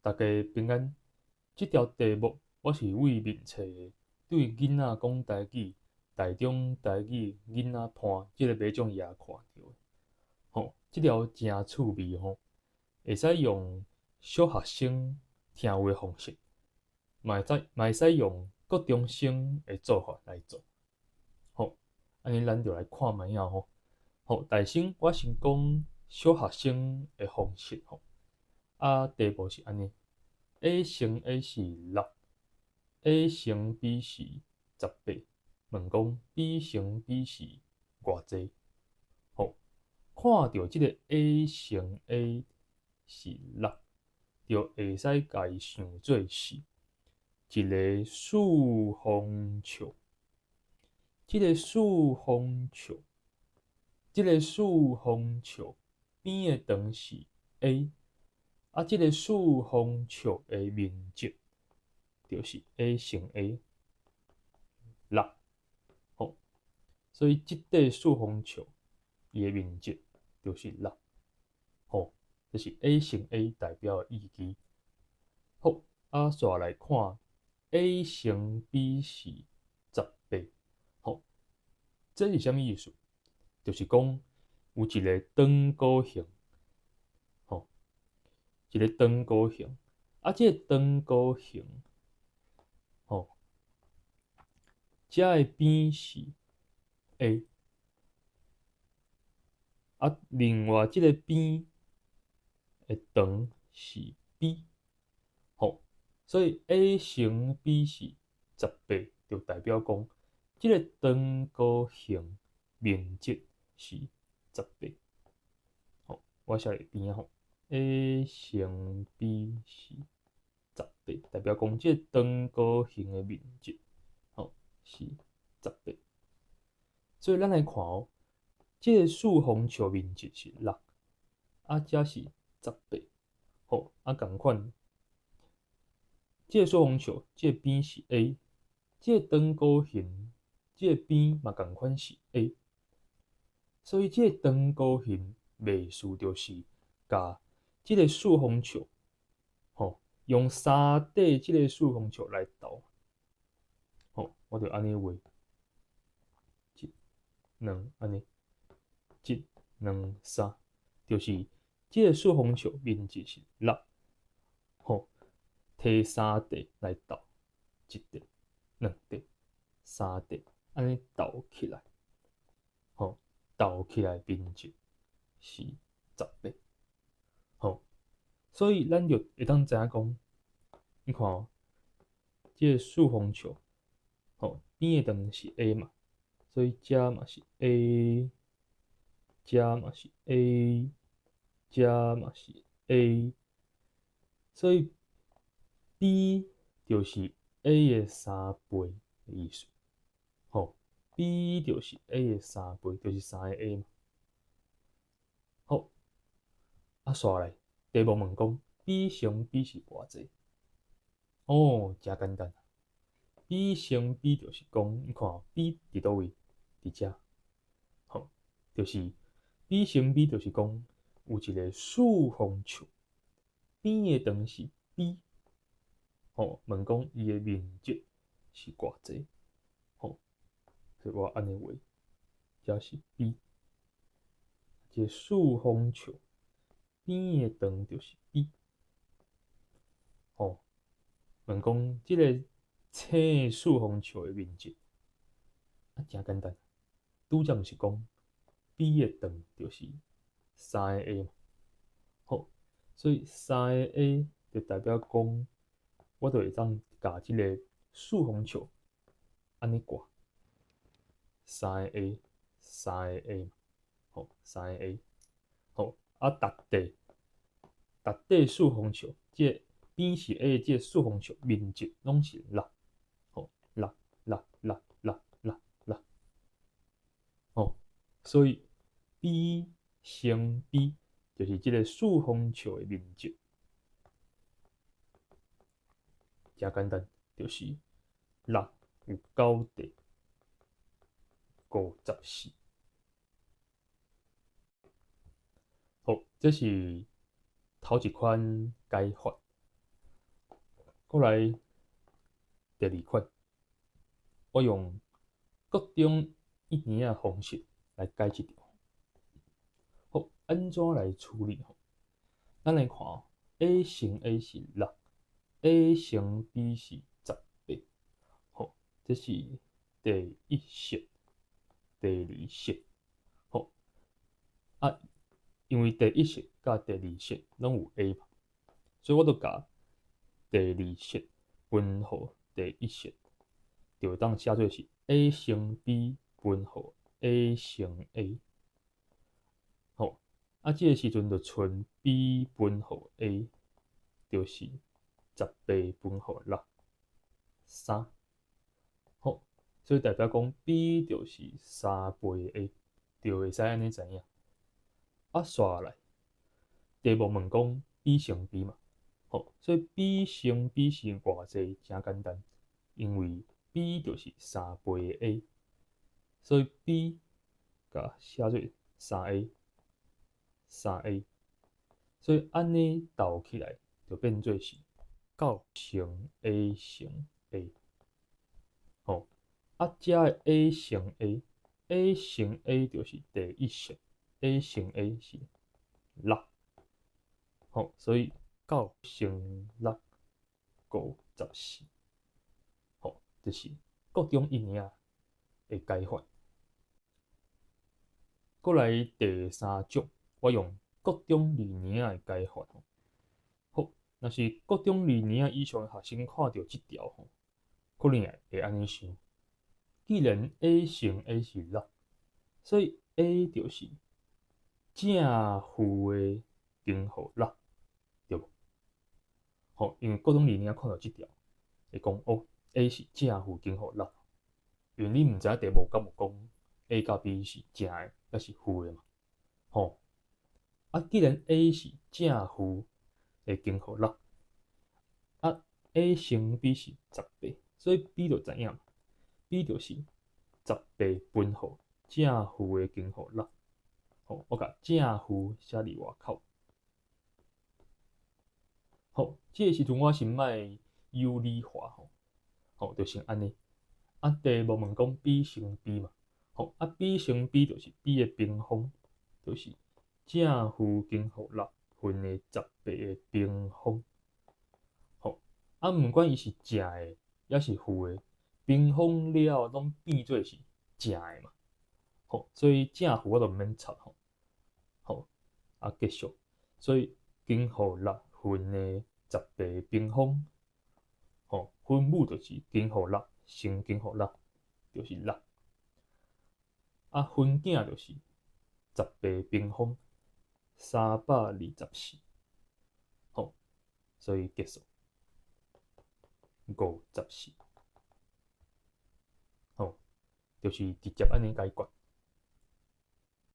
大家平安。這條題目我是對面冊對囡仔講台語，台中台語囡仔伴這个馬獎頁看著的。吼，這條誠趣味吼，會使用小學生聽有的方式，嘛會使用國中生的做法來做。好，按呢咱就來看覓仔吼。好，大先我先講小學生的方式吼。啊，題目是按呢：A 乘 A 是6，A 乘 B 是18，問講 B 乘 B 是偌濟？好，看著這个 A 乘 A 是6，就會使共伊想做是一个四方笑。這个四方笑，這个四方笑邊的長是 A。啊，這个四方笑的面積就是 A 乘 A 6，吼，所以這塊四方笑伊的面積就是六，吼，這是 A 乘 A 代表的意義。好，啊，紲來看 A 乘 B 是18，吼，這是啥物意思？就是講有一个長弧形。一个長弧形，啊，這个長弧形，吼，這的邊是 A，啊，另外這个邊的長是 B，吼，所以 A 乘 B 是十八，就代表講這个長弧形面積是十八，吼，我寫佇邊仔吼。A 乘 B 是十八，代表講這个長弧形的面積，吼，是十八。所以咱來看哦，這个四方笑面積是六，啊，這是十八，吼，啊，仝款，這个四方笑，這个邊是 A，這个長弧形，這个邊嘛仝款是 A，所以這个長弧形袂輸就是共這个四方笑，吼，用三塊這个四方笑來鬥，吼，我就按呢畫，一、兩，按呢，一、兩、三，就是這个四方笑面積是六，吼，提三塊來鬥，一塊、兩塊、三塊，按呢鬥起來，吼，鬥起來面積是十八。吼，所以咱就會當知影講，你看哦，這个四方笑，吼，邊的長是 A 嘛，所以這嘛是 A，這嘛是 A，這嘛是 A，所以 B 就是 A 的三倍的意思，吼，B 就是 A 的三倍，就是三个 A 嘛。好，啊，紲來，題目問講 B 乘 B 是偌濟？哦，誠簡單。B 乘 B 就是講，你看 B 佇佗位？佇遮，吼，就是 B 乘 B 就是講有一个四方笑，邊的長是 B，吼，問講伊的面積是偌濟？吼，所以我按呢畫，這是 B，這個四方笑邊的長就是 B，吼，問講這个青四方笑的面積，啊，誠簡單，拄才毋是講 B 的長就是三个 A 嘛，好，所以三个 A 就代表講，我就會當共這个四方笑按呢掛，三个 A，三个 A 嘛，好，三个 A，好，啊，逐塊逐塊四方笑，這个邊是 A 的這个四方笑面積攏是六，吼，六六六六六六，吼，所以 B 乘 B 就是這个四方笑的面積，誠簡單，就是六有九塊54。好，這是頭一款解法。過來第二款，我用國中一年仔方式來解這條。好，按怎來處理？咱來看，A 乘 A 是6，A 乘 B 是18。好，這是第一式、第二式。好，啊，因為第一式佮第二式攏有 A 嘛，所以我就共第二式分予第一式，就會當寫做是 A 乘 B 分予 A 乘 A。好，啊，這个時陣就賰 B 分予 A，就是18分予6，3。好，所以代表講 B 就是3倍 A，就會使按呢知影。啊，紲來，題目問講 B 乘 B 嘛，好，所以 B 乘 B 是偌濟，誠簡單，因為 B 就是三倍 A，所以 B 共寫做3 A，3 A，所以按呢鬥起來就變做是9乘 A 乘 A，吼，啊，遮的 A 乘 A，A 乘 A 就是第一式，A 乘 A 是6，吼，所以9乘654，吼，這是國中一年仔的解法。過來第三種，我用國中二年仔的解法。好，若是國中二年仔以上的學生看著這條吼，可能會按呢想：既然 A 乘 A 是6，所以 A 就是正負的根號6，對無？吼，因為國中二年仔看著這條，會講哦，A 是正負根號6，因為你毋知影題目敢有講 A 佮 B 是正的抑是負的嘛？吼，啊，既然 A 是正負的根號6，啊，A 乘 B 是十八，所以 B 就知影，B 就是十八分予正負的根號6。好，我共正負寫佇外口。好，這个時陣我先莫有理化吼，好，就先按呢。啊，題目問講 B 乘 B 嘛，吼，啊 B 乘 B 就是 B 的平方，就是正負根號6分的十八的平方。吼，啊，毋管伊是正的抑是負的，平方了攏變做是正的嘛。吼，所以正負我就毋免插吼。好，啊結束。所以根號6分的十八平方，吼，分母就是根號6乘根號6，就是6。啊，分子就是十八平方324，吼，所以結束54，吼，就是直接按呢解決。